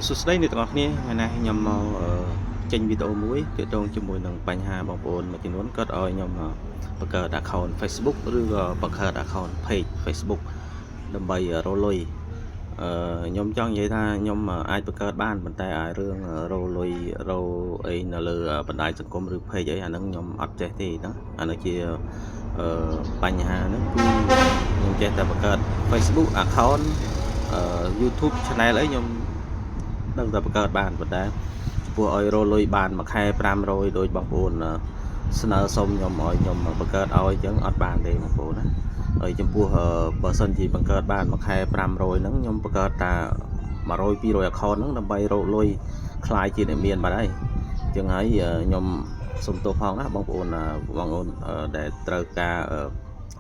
សួស្តីអ្នកទាំងអស់គ្នាថ្ងៃនេះខ្ញុំមកចេញវីដេអូមួយទាក់ទងជាមួយនឹងបញ្ហាបងប្អូនមួយចំនួនគាត់ឲ្យខ្ញុំបង្កើត account Facebook ឬក៏បង្កើត account page Facebook ដើម្បីរកលុយខ្ញុំចង់និយាយថាខ្ញុំអាចបង្កើតបានប៉ុន្តែឲ្យរឿងរកលុយរកអីនៅលើបណ្ដាញសង្គមឬ page អីអាហ្នឹងខ្ញុំអត់ចេះទេណាអានេះជាបញ្ហាហ្នឹងគឺខ្ញុំចេះតែបង្កើត Facebook account YouTube channel អីខ្ញុំ ដឹងតែបង្កើតបានប៉ុន្តែចំពោះឲ្យរកលុយបានមួយខែ500ដោយបងប្អូនស្នើសុំខ្ញុំឲ្យខ្ញុំបង្កើតឲ្យអញ្ចឹងអត់បានទេបងប្អូនណាហើយចំពោះបើសិនជាបង្កើតបានមួយខែ500ហ្នឹងខ្ញុំបង្កើតតា100 200 account ហ្នឹងដើម្បីរកលុយក្លាយជាអ្នកមានបាត់ហើយអញ្ចឹងហើយខ្ញុំសុំទោសផងណាបងប្អូនបងប្អូនដែលត្រូវការ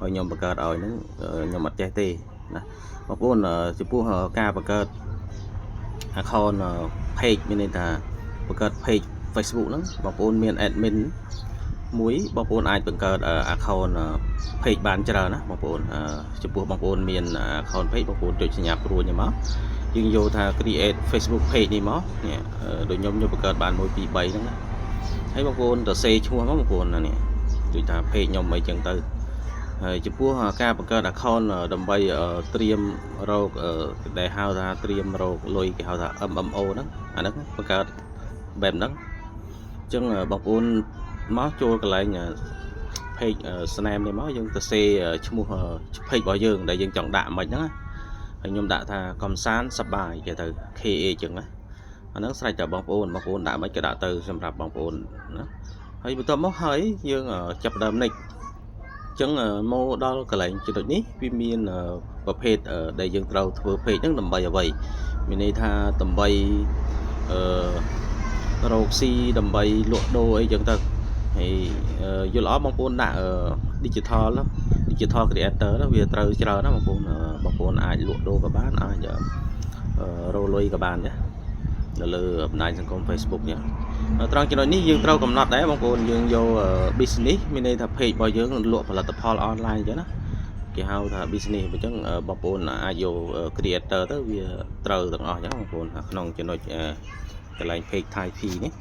ឲ្យខ្ញុំបង្កើតឲ្យហ្នឹងខ្ញុំអត់ចេះទេណាបងប្អូនចំពោះការបង្កើត account page មានន័យថាបង្កើត page Facebook ហ្នឹងបងប្អូនមាន admin មួយបងប្អូនអាចបង្កើត account page បានច្រើនណាបងប្អូនចំពោះបងប្អូនមាន account page បងប្អូនចុចសញ្ញាព្រួញនេះមកយើងយកថា create Facebook page នេះមកនេះដូចខ្ញុំខ្ញុំបង្កើតបាន1 2 3ហ្នឹងណាហើយបងប្អូនទៅសេឈ្មោះមកបងប្អូនណានេះដូចថា page ខ្ញុំអីចឹងទៅហើយចំពោះការបង្កើត account ដើម្បីត្រៀមរកដែលហៅថាត្រៀមរកលុយគេហៅថា MMO ហ្នឹងអាហ្នឹងបង្កើតបែបហ្នឹងអញ្ចឹងបងប្អូនមកចូលកន្លែង page ស្នែមនេះមកយើងទៅសេឈ្មោះ page របស់យើងដែលយើងចង់ដាក់មិនហ្នឹងណាហើយខ្ញុំដាក់ថាកំសាន្តសប្បាយគេទៅ KA អញ្ចឹងណាអាហ្នឹងស្រេចតែបងប្អូនបងប្អូនដាក់មិនក៏ដាក់ទៅសម្រាប់បងប្អូនណាហើយបន្ទាប់មកហើយយើងចាប់ដើម next អញ្ចឹងមកដល់កន្លែងចំណុចនេះវាមានប្រភេទដែលយើងត្រូវធ្វើ page ហ្នឹងដើម្បីអ្វីមានន័យថាដើម្បីអឺរកស៊ីដើម្បីលក់ដូរអីចឹងទៅហើយយល់អត់បងប្អូនដាក់ digital digital creator វាត្រូវច្រើនណាបងប្អូនបងប្អូនអាចលក់ដូរក៏បានអាចរកលុយក៏បានដែរនៅលើបណ្ដាញសង្គម Facebook នេះត្រង់ចំណុចនេះយើងត្រូវកំណត់ដែរបងប្អូនយើងយក business មានន័យថា page របស់យើងលក់ផលិតផល online អញ្ចឹងណាគេហៅថា business អញ្ចឹងបងប្អូនអាចយក creator ទៅវាត្រូវទាំងអស់អញ្ចឹងបងប្អូនក្នុងចំណុចកន្លែង page type P នេះ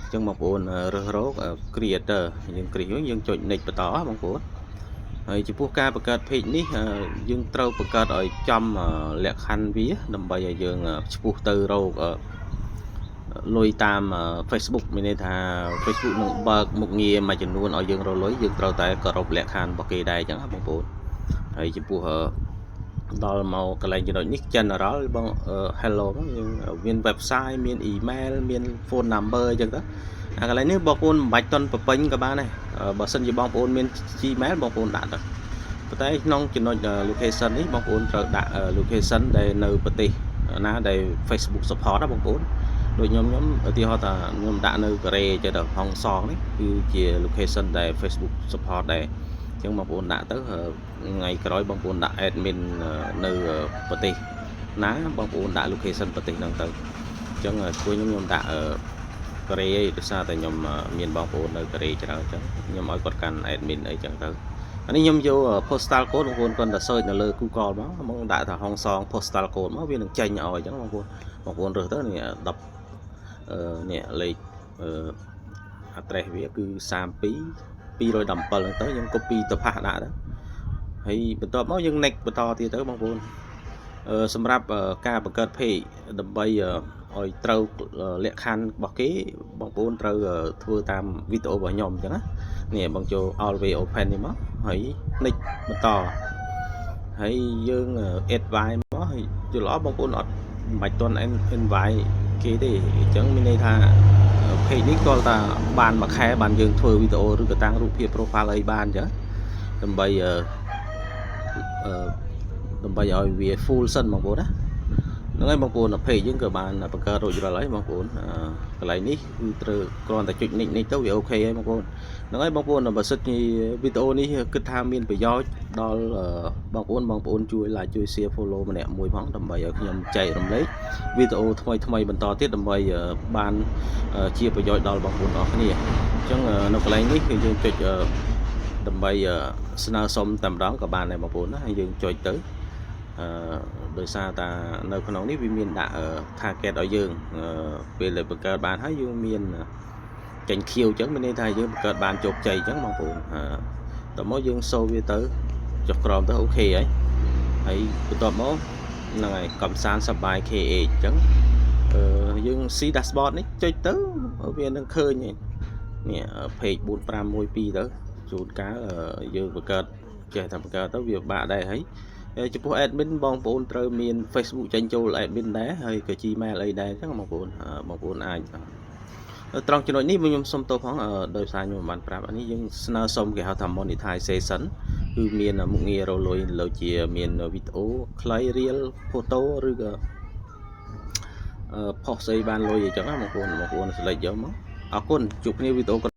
អញ្ចឹងបងប្អូនរើសរក creator យើងគ្រីសយើងចុច next បន្តបងប្អូនហើយចំពោះការបង្កើត page នេះយើងត្រូវបង្កើតឲ្យចំលក្ខខណ្ឌវាដើម្បីឲ្យយើងឆ្ពោះទៅរកលុយតាម Facebook មានន័យថា Facebook នឹងបើកមុខងារមួយចំនួនឲ្យយើងរកលុយយើងត្រូវតែគោរពលក្ខខណ្ឌរបស់គេដែរអញ្ចឹងណាបងប្អូនហើយចំពោះដល់មកកន្លែងចំណុចនេះ general បង hello មកយើងមាន website មាន email មាន phone number អញ្ចឹងទៅអាកន្លែងនេះបងប្អូនមិនបាច់តន់ប្រពេញក៏បានដែរបើសិនជាបងប្អូនមាន Gmail បងប្អូនដាក់ទៅប៉ុន្តែក្នុងចំណុច location នេះបងប្អូនត្រូវដាក់ location ដែលនៅប្រទេសណាដែល Facebook support ណាបងប្អូនដូចខ្ញុំខ្ញុំឧទាហរណ៍ថាខ្ញុំដាក់នៅកូរ៉េចេះតែហុងសងនេះគឺជា location ដែល Facebook support ដែរអញ្ចឹងបងប្អូនដាក់ទៅថ្ងៃក្រោយបងប្អូនដាក់ admin នៅប្រទេសណាបងប្អូនដាក់ location ប្រទេសហ្នឹងទៅអញ្ចឹងជួយខ្ញុំខ្ញុំដាក់កូរ៉េឯងដោយសារតែខ្ញុំមានបងប្អូននៅកូរ៉េច្រើនអញ្ចឹងខ្ញុំឲ្យគាត់កាន់ admin អីចឹងទៅអានេះខ្ញុំយក postal code បងប្អូនគាត់តែ search នៅលើ Google មកមកដាក់ថាហុងសង postal code មកវានឹងចេញឲ្យអញ្ចឹងបងប្អូនបងប្អូនរើសទៅនេះ10អឺនេះលេខអឺ address វាគឺ32 217ហ្នឹងទៅយើង copy ទៅpaste ដាក់ទៅហើយបន្ទាប់មកយើង next បន្តទៀតទៅបងប្អូនអឺសម្រាប់ការបង្កើត page ដើម្បីឲ្យត្រូវលក្ខខណ្ឌរបស់គេបងប្អូនត្រូវធ្វើតាមវីដេអូរបស់ខ្ញុំអញ្ចឹងណានេះបងចូល always open នេះមកហើយ next បន្តហើយយើង invite មកហើយយល់អត់បងប្អូនអត់មិនបាច់ទាន់ invite គេទេអញ្ចឹងមានន័យថា page នេះគាត់តាបានមួយខែបានយើងធ្វើវីដេអូឬក៏តាំងរូបភាព profile អីបានអញ្ចឹងដើម្បីអឺដើម្បីឲ្យវា full សិនបងប្អូនណាហ្នឹងហើយបងប្អូន page យើងក៏បានបង្កើតរួចរាល់ហើយបងប្អូនកន្លែងនេះគឺត្រូវគ្រាន់តែចុចនិចនិចទៅវា OK ហើយបងប្អូនហ្នឹងហើយបងប្អូនបើសិនជាវីដេអូនេះគិតថាមានប្រយោជន៍ដល់បងប្អូនបងប្អូនជួយ like ជួយ share follow ម្នាក់មួយផងដើម្បីឲ្យខ្ញុំចែករំលែកវីដេអូថ្មីថ្មីបន្តទៀតដើម្បីបានជាប្រយោជន៍ដល់បងប្អូនអរគ្នាអញ្ចឹងនៅកន្លែងនេះគឺយើងចុចដើម្បីស្នើសុំតែម្ដងក៏បានដែរបងប្អូនណាហើយយើងចុចទៅ អឺដោយសារតានៅក្នុងនេះវាមានដាក់ target ឲ្យយើងអឺពេលដែលបង្កើតបានហើយយើងមានចេញខៀវអញ្ចឹងមានន័យថាយើងបង្កើតបានជោគជ័យអញ្ចឹងបងប្អូនអឺតមកយើងសូវាទៅចុះក្រោមទៅ OK ហើយហើយបន្ទាប់មកហ្នឹងហើយកំសាន្តសប្បាយ KH អញ្ចឹងអឺយើង see dashboard នេះចុចទៅវានឹងឃើញហើយនេះ page 4512ទៅជួនកាលយើងបង្កើតចេះតែបង្កើតទៅវាបាក់ដែរហើយចំពោះ admin បងប្អូនត្រូវមាន Facebook ចេញចូល admin ដែរហើយក៏ Gmail អីដែរអញ្ចឹងបងប្អូនបងប្អូនអាចត្រង់ចំណុចនេះខ្ញុំសុំទោសផងដោយសារខ្ញុំមិនបានប្រាប់អានេះយើងស្នើសុំគេហៅថា monetization គឺមានមុខងាររលុយដូចជាមានវីដេអូខ្លី reel photo ឬក៏អឺផុសស្អីបានលុយអញ្ចឹងណាបងប្អូនបងប្អូន select យកមកអរគុណជួបគ្នាវីដេអូ។